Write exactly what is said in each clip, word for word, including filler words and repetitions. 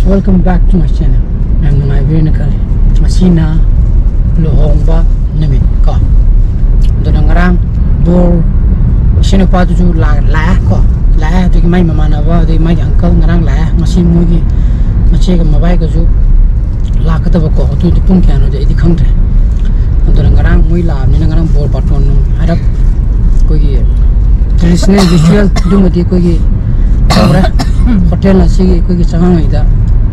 Welcome back to my channel. ꯌꯥꯝ ꯅꯨꯡꯉꯥꯏꯕꯤꯔꯦꯅ ꯈꯜꯂꯤ꯫ ꯉꯁꯤꯅ ꯂꯨꯍꯣꯡꯕ ꯅꯨꯃꯤꯠ ꯀꯣ꯫ ꯑꯗꯨꯅ ꯉꯔꯥꯡ ꯕꯣꯔ, ꯏꯁꯩ ꯅꯨꯄꯥꯗꯨꯁꯨ ꯂꯥꯛ-, ꯂꯥꯛꯑꯦ ꯀꯣ꯫ ꯂꯥꯛꯑꯦ꯫ ꯑꯗꯒꯤ ꯃꯥꯏ ꯃꯃꯥꯟꯅꯕ, ꯑꯗꯒꯤ ꯃꯥꯒꯤ uncle ꯉꯔꯥꯡ ꯂꯥꯛꯑꯦ꯫ ꯉꯁꯤ ꯃꯣꯏꯒꯤ ꯃꯆꯦꯒ ꯃꯕꯥꯏꯒꯁꯨ ꯂꯥꯛꯀꯗꯕ ꯀꯣ꯫ ꯑꯗꯨꯗꯤ ꯄꯨꯡ ꯀꯌꯥꯅꯣꯗꯤ ꯑꯩꯗꯤ ꯈꯪꯗ꯭ꯔꯦ꯫ ꯑꯗꯨꯅ ꯉꯔꯥꯡ ꯃꯣꯏ ꯂꯥꯛꯑꯕꯅꯤꯅ ꯉꯔꯥꯡ ꯕꯣꯔ ꯕꯥꯔꯇꯣꯟ ꯅꯨꯡ ꯍꯥꯏꯔꯞ ꯑꯩꯈꯣꯏꯒꯤ traditional ritual ꯑꯗꯨꯃꯗꯤ ꯑꯩꯈꯣꯏꯒꯤ ꯇꯧꯔꯦ꯫ ꯍꯣꯇꯦꯜ ꯑꯁꯤꯒꯤ ꯑꯩꯈꯣꯏꯒꯤ ꯆꯪꯉꯝꯉꯩꯗ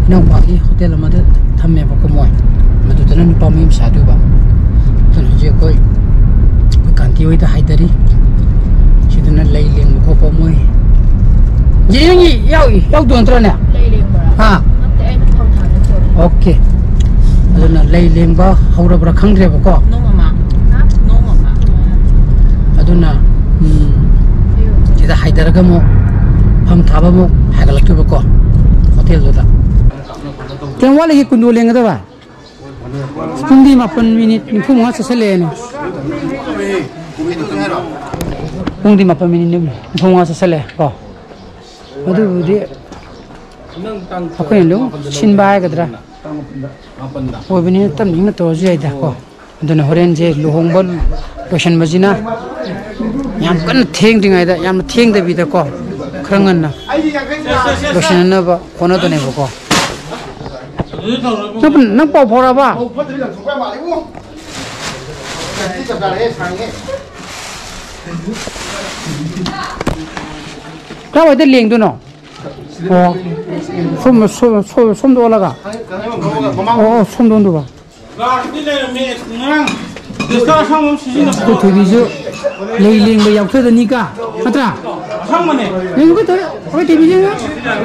ꯏꯅꯥꯎꯄꯥꯒꯤ ꯍꯣꯇꯦꯜ ꯑꯃꯗ ꯊꯝꯃꯦꯕꯀꯣ ꯃꯣꯏ꯫ ꯃꯗꯨꯗꯅ ꯅꯨꯄꯥ ꯃꯌꯨꯝ ꯁꯥꯗꯣꯏꯕ꯫ ꯑꯗꯨꯅ ꯍꯧꯖꯤꯛ ꯑꯩꯈꯣꯏ, ꯑꯩꯈꯣꯏ ꯀꯥꯟꯇꯤ ꯍꯣꯏꯗ ꯍꯥꯏꯗꯔꯤ꯫ ꯁꯤꯗꯅ ꯂꯩ ꯂꯦꯡꯕ ꯈꯣꯠꯄ ꯃꯣꯏ꯫ ꯌꯦꯡꯉꯤ, ꯌꯥꯎꯏ, ꯌꯥꯎꯗꯣ ꯅꯠꯇ꯭ꯔꯅꯦ? ꯂꯩ ꯂꯦꯡꯕꯔꯥ? ꯍꯥ? ꯅꯠꯇꯦ, ꯑꯩꯅ ꯐꯧ ꯊꯥꯒꯦ ꯇꯧꯔꯤ꯫ ꯑꯣꯀꯦ꯫ ꯑꯗꯨꯅ ꯂꯩ ꯂꯦꯡꯕ ꯍꯧꯔꯕ꯭ꯔꯥ ꯈꯪꯗ꯭ꯔꯦꯕꯀꯣ꯫ ꯅꯣꯡ ꯃꯃꯥ꯫ ꯍꯥ? ꯅꯣꯡ ꯃꯃꯥ꯫ ꯑꯗꯨꯅ, ꯎꯝ, ꯁꯤꯗ ꯍꯥꯏꯗꯔꯒ ꯑꯃꯨꯛ ꯐꯝ ꯊꯥꯕ ꯑꯃꯨꯛ ꯍꯥꯏꯒꯠꯂꯛꯇꯣꯏꯕꯀꯣ, ꯍꯣꯇꯦꯜꯗꯨꯗ꯫ ꯀꯌꯥꯝ ꯋꯥꯠꯂꯤꯒꯦ ꯀꯨꯟꯗꯣ ꯂꯦꯡꯒꯗꯕ? ꯄꯨꯡꯗꯤ ꯃꯥꯄꯟ ꯃꯤꯅꯤꯠ ꯅꯤꯐꯨ ꯃꯉꯥ ꯆꯠꯁꯜꯂꯛꯑꯦꯅꯦ꯫ ꯄꯨꯡꯗꯤ ꯃꯥꯄꯟ ꯃꯤꯅꯤꯠ ꯅꯤꯐꯨ ꯃꯉꯥ ꯆꯠꯁꯜꯂꯛꯑꯦ ꯀꯣ꯫ ꯑꯗꯨꯕꯨꯗꯤ ꯑꯩꯈꯣꯏꯅ ꯑꯗꯨꯝ ꯁꯤꯟꯕ ꯍꯥꯏꯒꯗ꯭ꯔꯥ, ꯑꯣꯏꯕꯅꯤꯅ ꯇꯞꯅ ꯏꯪꯅ ꯇꯧꯔꯁꯨ ꯌꯥꯏꯗ ꯀꯣ꯫ ꯑꯗꯨꯅ ꯍꯣꯔꯦꯟꯁꯦ ꯂꯨꯍꯣꯡꯕ ꯂꯣꯏꯁꯤꯟꯕꯁꯤꯅ ꯌꯥꯝ ꯀꯟꯅ ꯊꯦꯡꯗ꯭ꯔꯤꯉꯩꯗ, ꯌꯥꯝꯅ ꯊꯦꯡꯗꯕꯤꯗꯀꯣ, ꯈꯔ ꯉꯟꯅ ꯂꯣꯏꯁꯤꯟꯅꯅꯕ ꯍꯣꯠꯅꯗꯣꯏꯅꯦꯕꯀꯣ꯫ ꯅꯪ, ꯅꯪ ꯄꯥꯎ ꯐꯥꯎꯔꯛꯑꯕ? ꯀꯥꯏꯋꯥꯏꯗ ꯂꯦꯡꯗꯣꯏꯅꯣ? ꯑꯣ, ꯁꯣꯝ, ꯁꯣꯝ, ꯁꯣꯝ, ꯁꯣꯝꯗ ꯑꯣꯜꯂꯒ? ꯑꯣ, ꯑꯣ, ꯁꯣꯝꯗ ꯑꯣꯟꯗꯣꯏꯕ꯫ ꯒꯥꯔꯗꯤ ꯂꯩꯔꯝꯃꯦ꯫ ꯉꯔꯥꯡ ꯗꯁꯇꯥ ꯑꯁꯥꯡꯕ ꯑꯃ ꯁꯤꯖꯤꯟꯅꯕꯗꯣ꯫ ꯑꯩꯈꯣꯏ ꯊꯣꯏꯕꯤꯁꯨ ꯂꯩ ꯂꯦꯡꯕ ꯌꯥꯎꯊꯗꯅꯤꯀ, ꯅꯠꯇ꯭ꯔꯥ? ꯑꯁꯥꯡꯕꯅꯦ꯫ ꯌꯦꯡꯉꯨ ꯑꯩꯈꯣꯏ ꯊꯣꯏ-, ꯑꯩꯈꯣꯏ ꯊꯣꯏꯕꯤꯁꯨ ꯌꯦꯡꯉꯨ꯫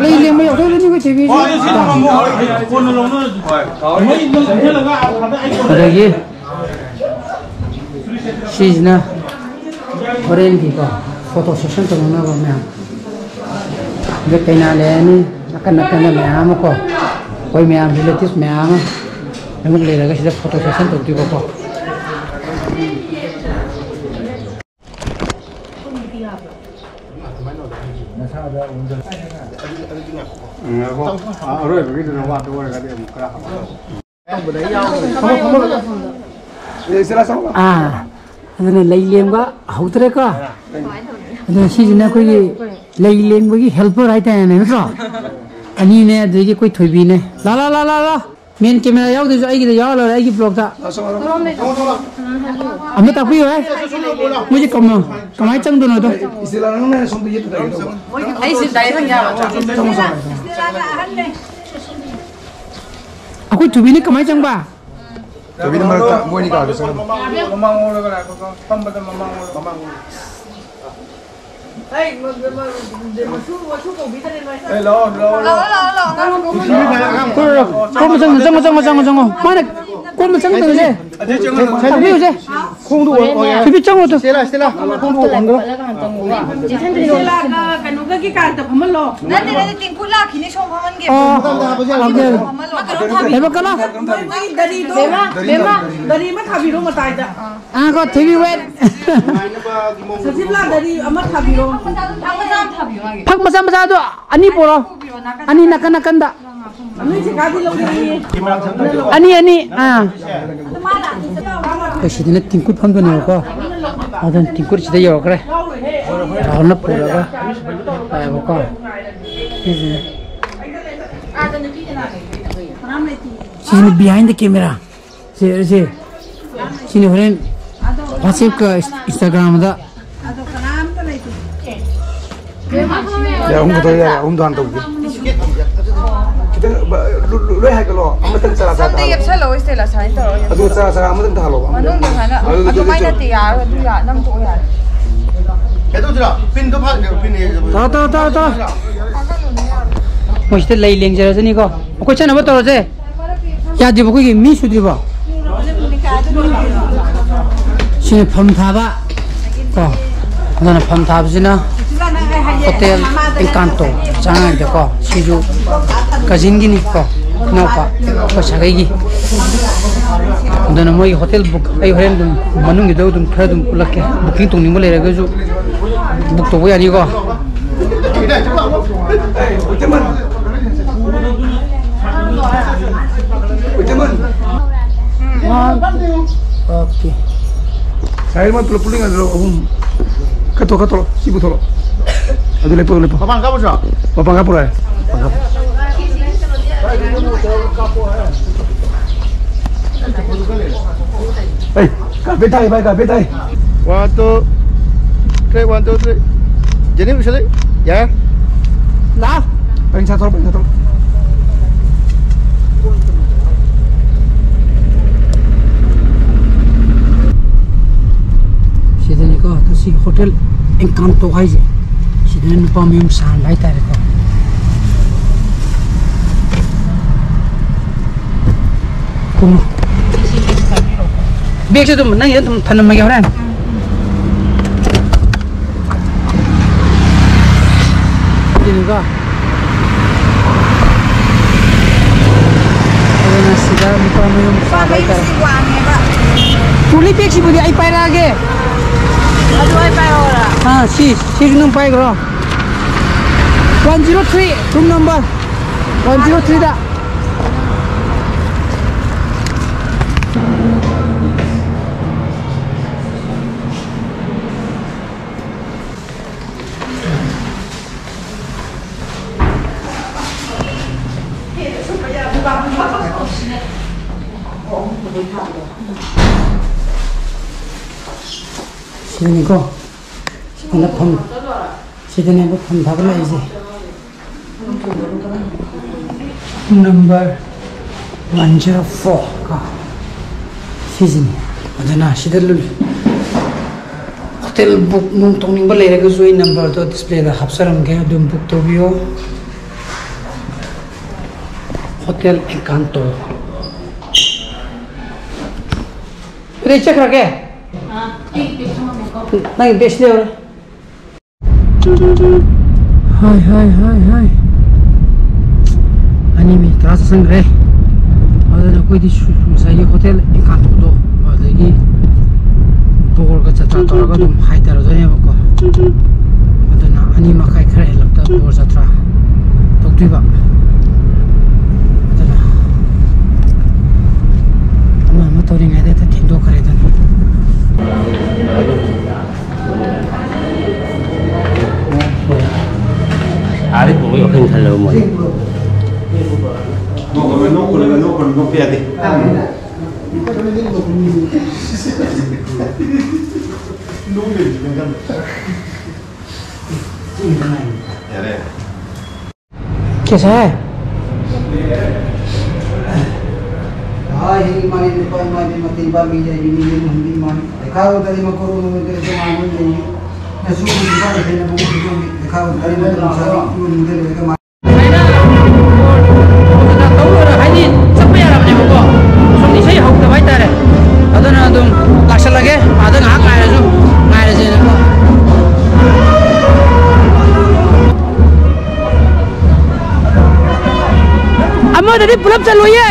ꯂꯩ ꯂꯦꯡꯕ ꯌꯥꯎꯊꯗꯅꯤ ꯑꯩꯈꯣꯏ ꯊꯣꯏꯕꯤꯁꯨ꯫ ꯍꯣꯏ, ꯑꯗꯨ ꯁꯤ ꯊꯝꯃꯝꯃꯣ꯫ ꯑꯩ ꯀꯣꯟꯅ ꯂꯧꯅꯔꯁꯤ꯫ ꯃꯩ ꯅꯪ ꯆꯪꯁꯤꯜꯂꯒ ꯑꯥ ꯊꯥꯗ ꯑꯩ ꯀꯣꯟꯅ꯫ ꯑꯗꯒꯤ ꯁꯤꯁꯤꯅ ꯍꯣꯔꯦꯟꯒꯤꯀꯣ ꯐꯣꯇꯣ ꯁꯦꯁꯟ ꯇꯧꯅꯅꯕ ꯃꯌꯥꯝ꯫ ꯑꯗ ꯀꯩꯅꯥ ꯂꯩꯔꯅꯤ, ꯅꯥꯀꯟ ꯅꯥꯀꯟꯗ ꯃꯌꯥꯝ ꯑꯃꯀꯣ, ꯑꯩꯈꯣꯏ ꯃꯌꯥꯝ relatives ꯃꯌꯥꯝ ꯑꯃ ꯑꯃꯨꯛ ꯂꯩꯔꯒ ꯁꯤꯗ ꯐꯣꯇꯣ ꯁꯦꯁꯟ ꯇꯧꯗꯣꯏꯕꯀꯣ꯫ ꯅꯁꯥꯗ ꯑꯣꯟꯖꯜ-, ꯑꯗꯨꯗꯤ, ꯑꯗꯨꯗꯤ ꯉꯥꯏꯈꯣꯀꯣ꯫ ꯎꯝ, ꯉꯥꯏꯈꯣ꯫ ꯑ, ꯑꯔꯣꯏꯕꯒꯤꯗꯨꯅ ꯋꯥꯠꯇ ꯑꯣꯏꯔꯒꯗꯤ ꯑꯃꯨꯛ ꯈꯔ ꯍꯥꯞꯄꯛꯑꯣ꯫ ꯑꯥ, ꯑꯗꯨꯅ ꯂꯩ ꯂꯦꯡꯕ ꯍꯧꯗ꯭ꯔꯦꯀꯣ꯫ ꯑꯗꯨꯅ ꯁꯤꯁꯤꯅ ꯑꯩꯈꯣꯏꯒꯤ ꯂꯩ ꯂꯦꯡꯕꯒꯤ helper ꯍꯥꯏꯇꯥꯔꯦꯅꯦ, ꯅꯠꯇ꯭ꯔꯣ? ꯑꯅꯤꯅꯦ, ꯑꯗꯒꯤ ꯑꯩꯈꯣꯏ ꯊꯣꯏꯕꯤꯅꯦ꯫ ꯂꯥ, ꯂꯥ, ꯂꯥ, ꯂꯥ, ꯂꯥ꯫ Main camera ꯌꯥꯎꯗ꯭ꯔꯁꯨ ꯑꯩꯒꯤꯗ ꯌꯥꯎꯔ ꯂꯣꯏꯔꯦ, ꯑꯩꯒꯤ vlogꯇ꯫ ꯑꯝꯇ ꯇꯥꯛꯄꯤꯌꯨ ꯍꯦ꯫ ꯃꯣꯏꯁꯦ ꯀꯃ-, ꯀꯃꯥꯏꯅ ꯆꯪꯗꯣꯏꯅꯣꯗꯣ? ꯑꯩꯁꯦ direct ꯍꯪ ꯌꯥꯕ꯫ ꯑꯩꯈꯣꯏ ꯊꯣꯏꯕꯤꯅ ꯀꯃꯥꯏꯅ ꯆꯪꯕ? ꯊꯣꯏꯕꯤꯅ ꯃꯔꯛꯇ ꯃꯣꯏꯅꯤ ꯀꯥꯗ ꯆꯪꯍꯜꯂꯣ꯫ ꯃꯃꯥꯡ ꯑꯣꯜꯂꯒ ꯂꯥꯛꯄꯗꯣ, ꯐꯝꯕꯗ ꯃꯃꯥꯡ ꯑꯣꯜꯂꯒ꯫ ꯑꯦ, ꯂꯥꯛꯑꯣ, ꯂꯥꯛꯑꯣ, ꯂꯥꯛꯑꯣ꯫ ꯀꯣꯝꯕ ꯆꯪꯉꯣ, ꯆꯪꯉꯣ, ꯆꯪꯉꯣ, ꯆꯪꯉꯣ, ꯆꯪꯉꯣ꯫ ꯃꯥꯅ ꯀꯣꯝꯕ ꯆꯪꯉꯛꯇꯕꯁꯦ꯫ ꯑꯗꯩ ꯆꯪꯉꯣ꯫ ꯇꯥꯛꯄꯤꯌꯨꯁꯦ꯫ ꯈꯣꯡꯗꯣ ꯑꯣꯟ-, ꯑꯣꯟ-, ꯊꯣꯏꯕꯤ ꯆꯪꯉꯣ ꯇꯨ꯫ ꯁꯦꯂꯥ, ꯁꯦꯂꯥ, ꯈꯣꯡꯗꯣ ꯑꯣꯟꯈ꯭ꯔꯣ꯫ ꯏꯆꯦꯂꯥꯒ ꯀꯩꯅꯣꯒꯒꯤ ꯀꯥꯔꯛꯇ ꯐꯝꯍꯜꯂꯣ꯫ ꯅꯠꯇꯦ, ꯅꯠꯇꯦ, ꯇꯤꯡꯀꯨ ꯂꯥꯛꯈꯤꯅꯤ, ꯁꯣꯝ ꯐꯝꯍꯟꯒꯦ꯫ ꯑꯣ, ꯐꯝꯍꯜꯂꯣ꯫ ꯑꯣꯀꯦ꯫ ꯐꯝꯍꯜꯂꯣ꯫ ꯍꯦꯕ ꯀꯂꯥ꯫ ꯃꯣꯏꯒꯤ ꯒꯥꯔꯤꯗꯣ, ꯕꯦꯝꯃ, ꯕꯦꯝꯃ, ꯒꯥꯔꯤ ꯑꯃ ꯊꯥꯕꯤꯔꯣ ꯃꯇꯥꯏꯗ꯫ ꯑꯥ, ꯀꯣ, ꯊꯣꯏꯕꯤ wait꯫ ꯁꯖꯤꯕꯂꯥ, ꯒꯥꯔꯤ ꯑꯃ ꯊꯥꯕꯤꯔꯣ꯫ ꯐꯛ ꯃꯆꯥ ꯃꯆꯥꯗꯣ ꯑꯅꯤ ꯄꯣꯔꯣ꯫ ꯑꯅꯤ ꯅꯥꯀꯟ ꯅꯥꯀꯟꯗ꯫ ꯑꯅꯤ, ꯑꯅꯤ, ꯑꯥ꯫ ꯑꯩꯈꯣꯏ ꯁꯤꯗꯅ ꯇꯤꯡꯀꯨꯠ ꯐꯝꯗꯣꯏꯅꯦꯕꯀꯣ꯫ ꯑꯗꯨꯅ ꯇꯤꯡꯀꯨꯠ ꯁꯤꯗ ꯌꯧꯔꯛꯈ꯭ꯔꯦ꯫ ꯔꯥꯍꯨꯜꯅ ꯄꯨꯔꯒ ꯂꯥꯛꯑꯦꯕꯀꯣ꯫ ꯁꯤꯁꯤꯅ, ꯁꯤꯁꯤꯅ behind the camera꯫ ꯁꯦ, ꯁꯦ꯫ ꯁꯤꯅꯤ ꯍꯣꯔꯦꯟ WhatsAppꯀ Instagramꯗ꯫ ꯑꯗꯣ ꯀꯅꯥꯝꯇ ꯂꯩꯇꯦ꯫ ꯌꯥꯔꯦ, ꯑꯍꯨꯝ ꯈꯛꯇ ꯌꯥꯔꯦ, ꯑꯍꯨꯝꯗꯣ ꯍꯥꯟꯅ ꯇꯧꯒꯦ꯫ ꯈꯤꯇꯪ, ꯕ-, ꯂꯨ-, ꯂꯨ-, ꯂꯣꯏ ꯍꯥꯏꯒꯠꯂꯣ, ꯑꯃꯇꯪ ꯆꯔꯥ ꯆꯔꯥ ꯁꯝꯗ ꯊꯥꯍꯜꯂꯣ꯫ ꯌꯦꯞꯁꯜꯂꯣ, ꯏꯁꯇꯦꯂꯥ, ꯁꯨꯃꯥꯏꯅ ꯇꯧꯔꯒ ꯑꯗꯨ ꯌꯦꯞꯁꯜꯂꯣ꯫ ꯆꯔꯥ ꯆꯔꯥ ꯑꯃꯇꯪ ꯊꯥꯍꯜꯂꯣ, ꯑꯃꯇꯪ꯫ ꯃꯅꯨꯡꯗ ꯁꯨꯃꯥꯏꯅ, ꯑꯗꯨ, ꯑꯗꯨ, ꯑꯗꯨꯃꯥꯏꯅ ꯑꯗꯨ, ꯅꯠꯇꯦ, ꯌꯥꯔꯣꯏ, ꯑꯗꯨ ꯌꯥ-, ꯅꯝꯊꯣꯛꯑꯣ ꯌꯥꯔꯦ꯫ ꯀꯩꯗꯧꯁꯤꯔꯣ? ꯄꯤꯟꯗꯣ ꯐꯥ-, ꯄꯤꯟ ꯍꯦꯛ ꯇꯥ, ꯇꯥ, ꯇꯥ, ꯇꯥ꯫ ꯊꯥꯒꯠꯂꯨꯅꯦ ꯌꯥꯔꯣꯏ꯫ ꯃꯣꯏꯁꯤꯗ ꯂꯩ ꯂꯦꯡꯖꯔꯁꯅꯤꯀꯣ꯫ ꯑꯩꯈꯣꯏ ꯆꯠꯅꯕ ꯇꯧꯔꯁꯦ꯫ ꯌꯥꯗ꯭ꯔꯤꯕ ꯑꯩꯈꯣꯏꯒꯤ ꯃꯤ ꯁꯨꯗ꯭ꯔꯤꯕꯣ? ꯁꯤꯅ ꯐꯝ ꯊꯥꯕ ꯀꯣ꯫ ꯑꯗꯨꯅ ꯐꯝ ꯊꯥꯕꯁꯤꯅ ꯍꯣꯇꯦꯜ ꯑꯦꯟꯀꯥꯟꯇꯣ ꯆꯥꯉꯥꯏꯗꯀꯣ꯫ ꯁꯤꯁꯨ ꯀꯖꯤꯟꯒꯤꯅꯤ ꯀꯣ, ꯏꯅꯥꯎꯄꯥ, ꯑꯩꯈꯣꯏ ꯁꯥꯒꯩꯒꯤ꯫ ꯑꯗꯨꯅ ꯃꯣꯏꯒꯤ ꯍꯣꯇꯦꯜ book ꯑꯩ ꯍꯣꯔꯦꯟ ꯑꯗꯨꯝ ꯃꯅꯨꯡꯒꯤꯗꯣ ꯑꯗꯨꯝ ꯈꯔ ꯑꯗꯨꯝ ꯎꯠꯂꯛꯀꯦ꯫ Booking ꯇꯧꯅꯤꯡꯕ ꯂꯩꯔꯒꯁꯨ book ꯇꯧꯕ ꯌꯥꯅꯤꯀꯣ꯫ Okay. Side ꯃꯥ ꯄꯨꯂꯞ ꯄꯨꯜꯂꯤꯉꯩꯗ ꯑꯍꯨꯝ꯫ ꯈꯔ ꯊꯣꯛ, ꯈꯔ ꯊꯣꯛꯂꯛꯑꯣ꯫ ꯁꯤ ꯄꯨꯊꯣꯛꯂꯛꯑꯣ꯫ ꯑꯗꯨ ꯂꯦꯞꯄꯣ, ꯂꯦꯞꯄꯣ꯫ ꯃꯄꯥꯟ ꯀꯥꯞꯄꯨꯁꯤꯔꯣ? ꯃꯄꯥꯟ ꯀꯥꯞꯄꯨꯔꯣ? ꯍꯩ, carpet ꯊꯥꯏ, ꯚꯥꯏ, carpet ꯊꯥꯏ꯫ One, two, three, one, two, three. ꯖꯦꯅꯤ, ꯎꯁꯜꯂꯤ꯫ ꯌꯥꯔꯦ꯫ ꯂꯥ꯫ ꯄꯩꯁꯥ ꯊꯧꯔꯣ, ꯄꯩꯁꯥ ꯊꯧꯔꯣ꯫ ꯁꯤꯗꯅꯤꯀꯣ, ꯁꯤ ꯍꯣꯇꯦꯜ ꯑꯦꯟꯀꯥꯟꯇꯣ ꯍꯥꯏꯁꯦ꯫ ꯁꯤꯗꯅ ꯅꯨꯄꯥ ꯃꯌꯨꯝ ꯁꯥꯍꯟꯕ ꯍꯥꯏꯇꯥꯔꯦꯀꯣ꯫ ꯀꯨꯝꯃꯣ꯫ ꯕꯦꯒꯁꯦ ꯑꯗꯨꯝ ꯅꯪꯒꯤ ꯑꯗꯨꯝ ꯊꯅꯝꯃꯒꯦ ꯍꯣꯔꯦꯟ꯫ ꯑꯗꯨꯒ ꯑꯗꯨꯅ ꯁꯤꯗ ꯅꯨꯄꯥ ꯃꯌꯨꯝ ꯅꯨꯄꯥ ꯁꯥꯕ ꯍꯥꯏꯇꯥꯔꯦ꯫ ꯃꯌꯨꯝꯁꯤ ꯋꯥꯡꯉꯦꯕ꯫ ꯇ꯭ꯔꯣꯂꯤ ꯕꯦꯒꯁꯤꯕꯨꯗꯤ ꯑꯩ ꯄꯥꯏꯔꯛꯑꯒꯦ꯫ ꯑꯗꯨ ꯑꯩ ꯄꯥꯏꯔꯛꯑꯣꯔꯥ? ꯑꯥ, ꯁꯤ, ꯁꯤꯁꯨ ꯅꯪ ꯄꯥꯏꯈ꯭ꯔꯣ꯫ One zero three, room number one zero three ꯗ꯫ ꯁꯤꯗꯅꯤꯀꯣ꯫ ꯁꯤꯗꯅ ꯐꯝ, ꯁꯤꯗꯅꯦꯕ ꯐꯝ ꯊꯥꯒꯠꯂꯛꯏꯁꯦ꯫ Number one zero four ꯀꯣ꯫ ꯁꯤꯁꯤꯅꯤ꯫ ꯑꯗꯨꯅ ꯁꯤꯗ ꯂꯨ-, ꯍꯣꯇꯦꯜ ꯕꯨꯛ ꯅꯨꯡ ꯇꯧꯅꯤꯡꯕ ꯂꯩꯔꯒꯁꯨ ꯑꯩ ꯅꯝꯕꯔꯗꯣ ꯗꯤꯁꯄ꯭ꯂꯦꯗ ꯍꯥꯞꯆꯔꯝꯒꯦ, ꯑꯗꯨꯝ ꯕꯨꯛ ꯇꯧꯕꯤꯌꯣ꯫ ꯍꯣꯇꯦꯜ ꯑꯦꯟꯀꯥꯟꯇꯣ꯫ ꯑꯗꯨꯗꯤ ꯑꯩ ꯆꯠꯈ꯭ꯔꯒꯦ꯫ ꯑꯥ, ꯑꯩ ꯕꯦꯒ ꯊꯝꯃꯝꯃꯦꯀꯣ꯫ ꯅꯪꯒꯤ ꯕꯦꯒꯁꯤ ꯂꯩꯍꯧꯔꯦ꯫ ꯍꯥꯏ, ꯍꯥꯏ, ꯍꯥꯏ, ꯍꯥꯏ꯫ ꯑꯅꯤ ꯃꯤꯅꯤꯠ ꯇꯔꯥ ꯆꯠꯁꯟꯈ꯭ꯔꯦ꯫ ꯑꯗꯨꯅ ꯑꯩꯈꯣꯏꯗꯤ ꯁꯨ-, ꯉꯁꯥꯏꯒꯤ ꯍꯣꯇꯦꯜ ꯑꯦꯟꯀꯥꯟꯇꯣꯗꯣ, ꯑꯗꯨꯗꯒꯤ ꯕꯣꯔꯒ ꯆꯠꯇ꯭ꯔꯥ ꯇꯧꯔꯒ ꯑꯗꯨꯝ ꯍꯥꯏꯊꯔꯗꯣꯏꯅꯦꯕꯀꯣ꯫ ꯑꯗꯨꯅ ꯑꯅꯤ ꯃꯈꯥꯏ ꯈꯔ ꯍꯦꯜꯂꯛꯇ ꯕꯣꯔ ꯆꯠꯇ꯭ꯔꯥ ꯇꯧꯗꯣꯏꯕ꯫ ꯑꯗꯨꯅ ꯑꯃ ꯑꯃ ꯇꯧꯔꯤꯉꯩꯗ ꯍꯦꯛꯇ ꯊꯦꯡꯗꯣꯛꯈ꯭ꯔꯦ ꯑꯗꯨꯅ꯫ ꯑꯥꯗꯩ ꯄꯨꯕꯒꯤ ꯋꯥꯈꯜ ꯈꯜꯂꯕ ꯃꯣꯏ꯫ ꯅꯣꯛꯀꯅꯨ, ꯅꯣꯛꯀꯅꯨ, ꯅꯣꯛꯀꯅꯨ, ꯅꯣꯛꯄ ꯌꯥꯗꯦ꯫ ꯌꯥꯔꯦ꯫ कैसा है? हाँ, यही माने नेपाल माने मत बार भी जाएगी, नहीं, नहीं, हिंदी माने। देखा हो, तेरी मकोरो में तेरे से मालूम नहीं। मैं सुन नहीं पा रहे थे, ना वो सुन देखा हो, तेरी मत सारी क्यों नहीं दे लेगा। ꯍꯥꯏꯗꯤ ꯆꯠꯄ ꯌꯥꯔꯕꯅꯦꯕꯀꯣ, ꯁꯣꯝꯗ ꯏꯁꯩ ꯍꯧꯗꯕ ꯍꯥꯏꯇꯥꯔꯦ꯫ ꯑꯗꯨꯅ ꯑꯗꯨꯝ ꯂꯥꯛꯁꯜꯂꯒꯦ, ꯑꯥꯗ ꯉꯥꯏꯍꯥꯛ ꯉꯥꯏꯔꯁꯨ, ꯉꯥꯏꯔꯁꯦꯅꯀꯣ꯫ ꯑꯃꯗꯗꯤ ꯄꯨꯂꯞ ꯆꯠꯂꯣꯏꯌꯦ,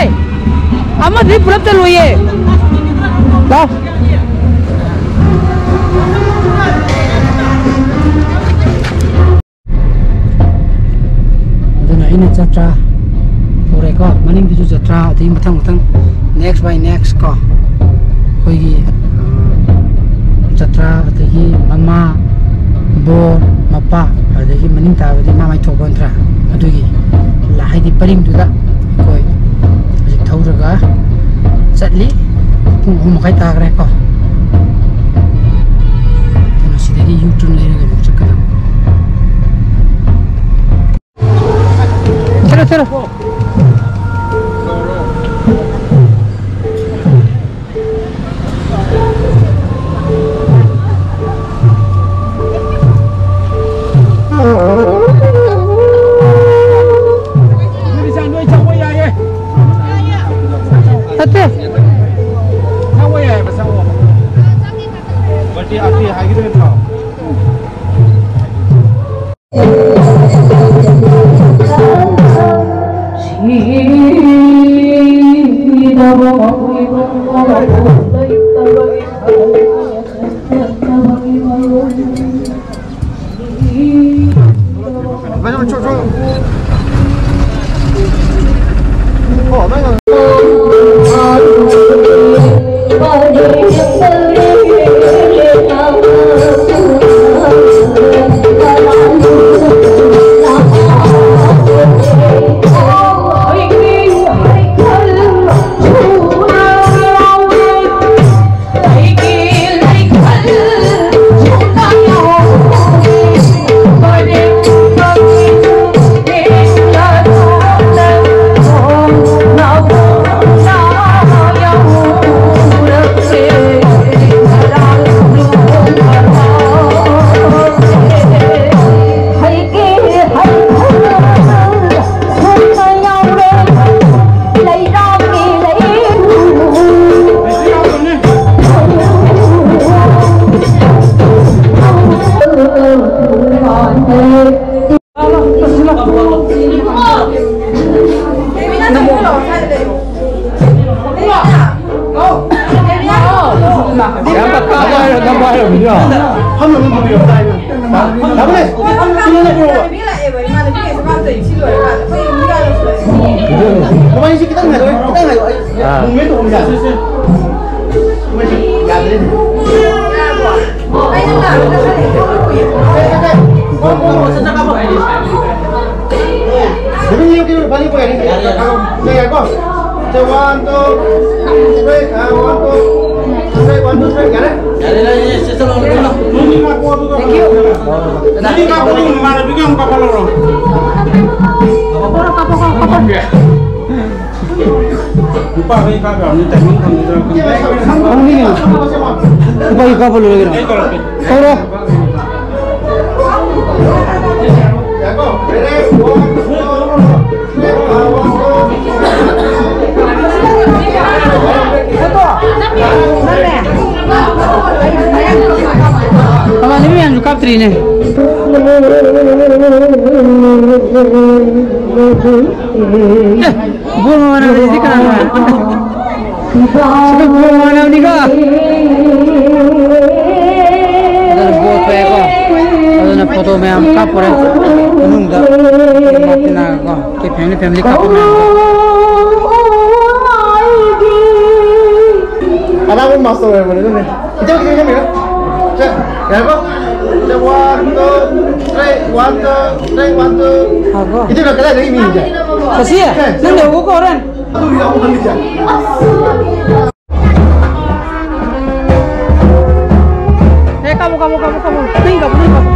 ꯑꯃꯗꯗꯤ ꯄꯨꯂꯞ ꯆꯠꯂꯣꯏꯌꯦ꯫ ꯂꯥꯎ꯫ ꯑꯗꯨꯅ ꯑꯩꯅ ꯖꯇ꯭ꯔꯥ ꯎꯔꯦꯀꯣ, ꯃꯅꯤꯡꯗꯨꯁꯨ ꯖꯇ꯭ꯔꯥ, ꯑꯗꯒꯤ ꯃꯊꯪ ꯃꯊꯪ next by next ꯀꯣ, ꯑꯩꯈꯣꯏꯒꯤ, ꯑ, ꯖꯇ꯭ꯔꯥ, ꯑꯗꯒꯤ ꯃꯃꯥ, ꯕꯣꯔ, ꯃꯄꯥ, ꯑꯗꯒꯤ ꯃꯅꯤꯡ ꯇꯥꯕꯗꯤ ꯃꯥ ꯃꯥꯏ ꯊꯣꯛꯄ ꯅꯠꯇ꯭ꯔꯥ? ꯑꯗꯨꯒꯤ ꯂ-, ꯍꯥꯏꯗꯤ ꯄꯔꯤꯡꯗꯨꯗ ꯑꯩꯈꯣꯏ ꯍꯧꯖꯤꯛ ꯊꯧꯔꯒ ꯆꯠꯂꯤ꯫ ꯄꯨꯡ ꯑꯍꯨꯝ ꯃꯈꯥꯏ ꯇꯥꯈ꯭ꯔꯦꯀꯣ꯫ ꯑꯗꯨꯅ ꯁꯤꯗꯒꯤ U-turn ꯂꯩꯔꯒ ꯑꯃꯨꯛ ꯆꯠꯀꯗꯕ꯫ चलो, चलो। ꯑꯠꯇꯦ꯫ ꯍꯥꯏꯔꯕꯅꯤꯅ ꯐꯝꯅꯕ ꯄꯨꯕꯤꯔꯣ ꯇꯥꯏꯅ꯫ ꯇꯥꯃꯣꯅꯦ, ꯏꯃꯥꯟꯅꯕꯤ ꯂꯥꯛꯑꯦꯕ, ꯏꯃꯥꯟꯅꯕꯤꯈꯩꯁꯦ ꯃꯥ ꯇꯧꯔꯤ ꯁꯤ ꯂꯣꯏꯔꯀꯥꯟꯗ ꯑꯩꯈꯣꯏ ꯌꯨꯝ ꯀꯌꯥ ꯂꯣꯏꯁꯤꯜꯂꯛꯑꯦ꯫ ꯅꯕꯥꯅꯤꯁꯤ ꯈꯤꯇꯪ ꯉꯥꯏꯈꯣ, ꯈꯤꯇꯪ ꯉꯥꯏꯈꯣ, ꯑꯩ ꯑꯥ꯫ ꯃꯨꯛꯃꯦꯟ ꯇꯧꯕ ꯌꯥꯗꯦ꯫ ꯌꯥꯗ꯭ꯔꯦꯅꯦ꯫ ꯌꯥꯔꯕꯣ? ꯑꯩꯅ ꯂꯥꯛꯑꯒ ꯈꯔ ꯍꯦꯛ ꯊꯣꯛꯂꯛꯑꯣ꯫ ꯌꯥꯔꯦ, ꯌꯥꯔꯦ꯫ ꯁꯦ, one, two, three, ꯑ, one, two, three, one, two, three, ꯌꯥꯔꯦ? ꯌꯥꯔꯦ, ꯌꯥꯔꯦ, ꯌꯥꯔꯦ, ꯁꯦ, ꯆꯠꯂꯣ, ꯆꯠꯂꯣ꯫ ꯅꯪꯗꯤ ꯀꯥꯞꯄꯣ, ꯑꯗꯨꯒ ꯅꯪꯗꯤ ꯀꯥꯞꯄꯣ, ꯑꯗꯨꯒ ꯅꯃꯥꯟꯅꯕꯤꯒꯤ ꯑꯃꯨꯛ ꯀꯥꯞꯍꯜꯂꯨꯔꯣ꯫ ꯀꯥꯞꯄꯣ, ꯀꯥꯞꯄꯣ, ꯀꯥꯞꯄꯣ, ꯀꯥꯞꯄꯣ꯫ ꯅꯨꯄꯥꯈꯩ ꯀꯥꯞꯄ ꯌꯥꯕꯅꯤ, timing ꯐꯪꯒꯗ꯭ꯔꯥ ꯈꯪꯗꯦ꯫ ꯐꯪꯅꯤ ꯀꯩꯅꯣ꯫ ꯅꯨꯄꯥꯒꯤ ꯀꯥꯞꯄ ꯂꯣꯏꯔꯦ ꯀꯩꯅꯣ꯫ ꯑꯩ ꯇꯧꯔꯛꯀꯦ꯫ ꯇꯧꯔꯣ꯫ ꯃꯃꯥꯟꯅꯕꯤ ꯃꯌꯥꯝꯁꯨ ꯀꯥꯞꯇ꯭ꯔꯤꯅꯦ꯫ ꯑꯦ, ꯕꯣꯜ ꯃꯃꯥꯟꯅꯕꯁꯤꯗꯤ ꯀꯅꯥꯅꯣ? ꯁꯤꯗ ꯕꯣꯜ ꯃꯥꯟꯅꯕꯅꯤꯀꯣ꯫ ꯑꯗꯨꯅ ꯕꯣꯜ ꯊꯣꯛꯑꯦꯀꯣ꯫ ꯑꯗꯨꯅ ꯐꯣꯇꯣ ꯃꯌꯥꯝ ꯀꯥꯞꯄꯨꯔꯦ ꯃꯅꯨꯡꯗ꯫ ꯃꯥꯔꯇꯤꯅꯥꯒꯀꯣ꯫ ꯑꯩꯈꯣꯏ family, family ꯀꯥꯞꯄ ꯃꯌꯥꯝꯗꯣ꯫ ꯑꯅꯥꯕ ꯃꯥꯁꯇꯔ ꯑꯣꯏꯔꯕꯅꯤ ꯑꯗꯨꯅꯦ꯫ ꯏꯆꯦ, ꯈꯤꯇꯪ ꯆꯪꯕꯤꯔꯣ꯫ ꯁꯦ, ꯉꯥꯏꯈꯣ꯫ ꯁꯦ, one, two, three, one, two, three, one, two꯫ ꯉꯥꯏꯈꯣ꯫ ꯏꯆꯦ, ꯀꯗꯥꯏꯗꯒꯤ ꯃꯤꯡꯁꯦ? ꯁꯁꯤ, ꯁꯦ, ꯅꯪ ꯁꯦ꯫ ꯂꯩꯍꯧꯕꯀꯣ ꯍꯣꯔꯦꯟ꯫ ꯑꯗꯨꯒꯤꯗꯤ ꯑꯃꯨꯛ ꯍꯟꯈꯤꯁꯦ꯫ ꯑꯦ, ꯀꯥꯞꯄꯣ, ꯀꯥꯞꯄꯣ, ꯀꯥꯞꯄꯣ, ꯀꯥꯞꯄꯣ꯫ ꯅꯪ ꯀꯥꯞꯄꯣ, ꯅꯪ ꯀꯥꯞꯄꯣ꯫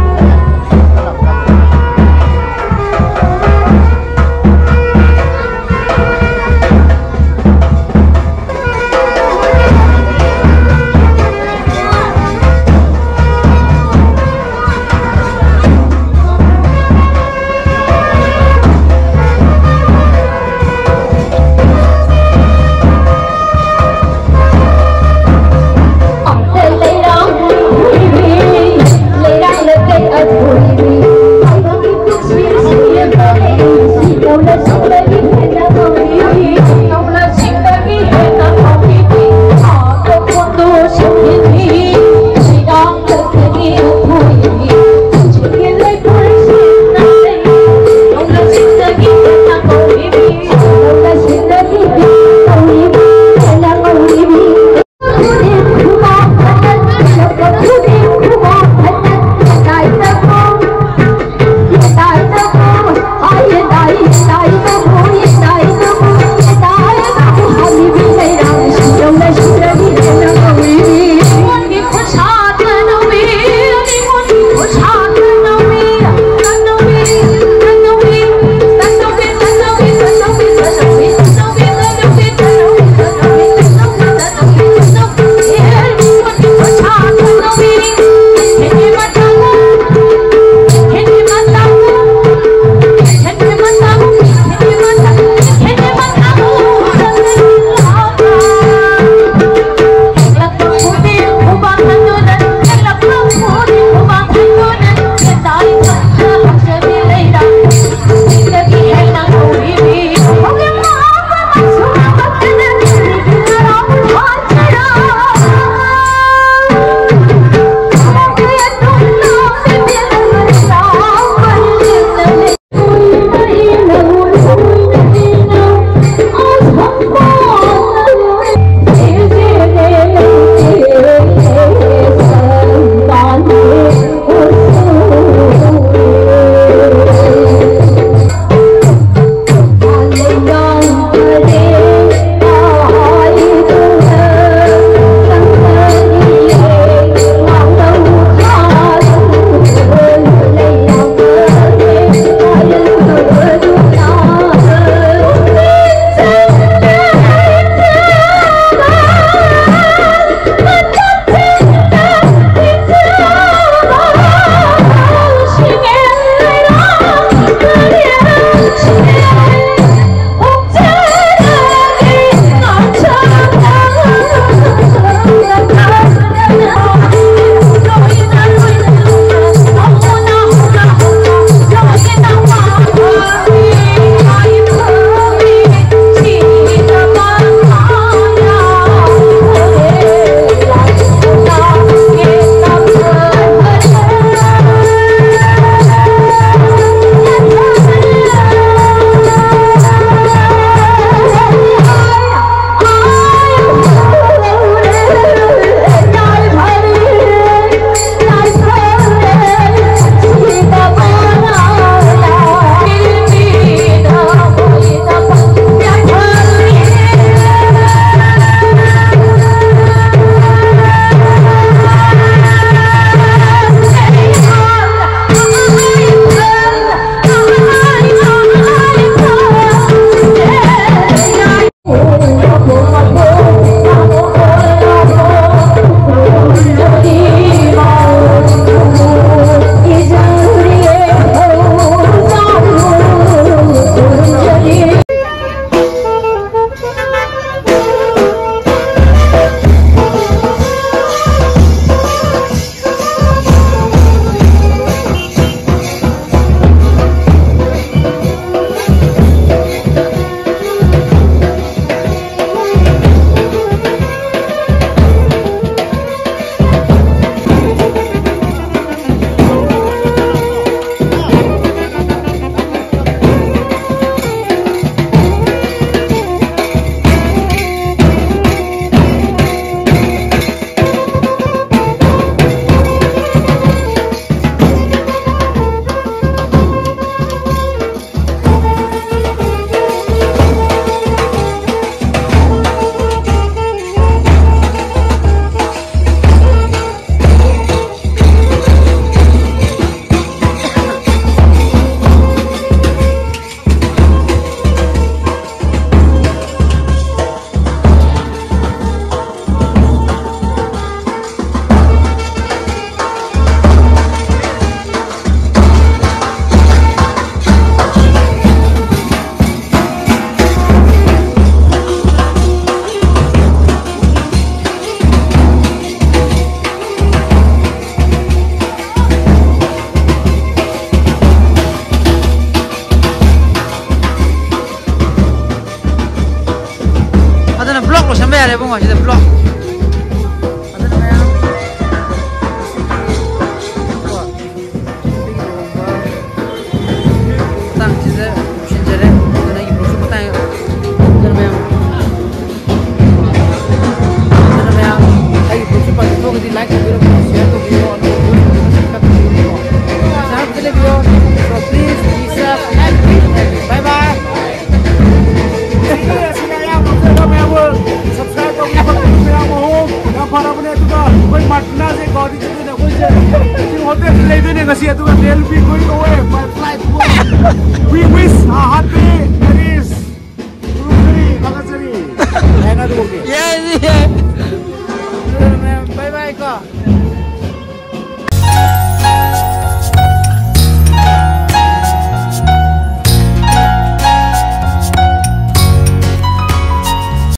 ꯏꯃꯥꯁꯦ ꯒꯨꯋꯥꯍꯥꯇꯤ ꯆꯠꯇꯣꯏꯅꯦ, ꯑꯩꯈꯣꯏꯁꯦ ꯁꯤ ꯍꯣꯇꯦꯜꯗ ꯂꯩꯗꯣꯏꯅꯦ ꯉꯁꯤ, ꯑꯗꯨꯒ they'll be going away by flight. We wish a happy marriage. ꯊꯥꯒꯠꯆꯔꯤ꯫ ꯍꯌꯦꯡ ꯑꯗꯨ okay. Yes, yes. Bye bye ꯀꯣ.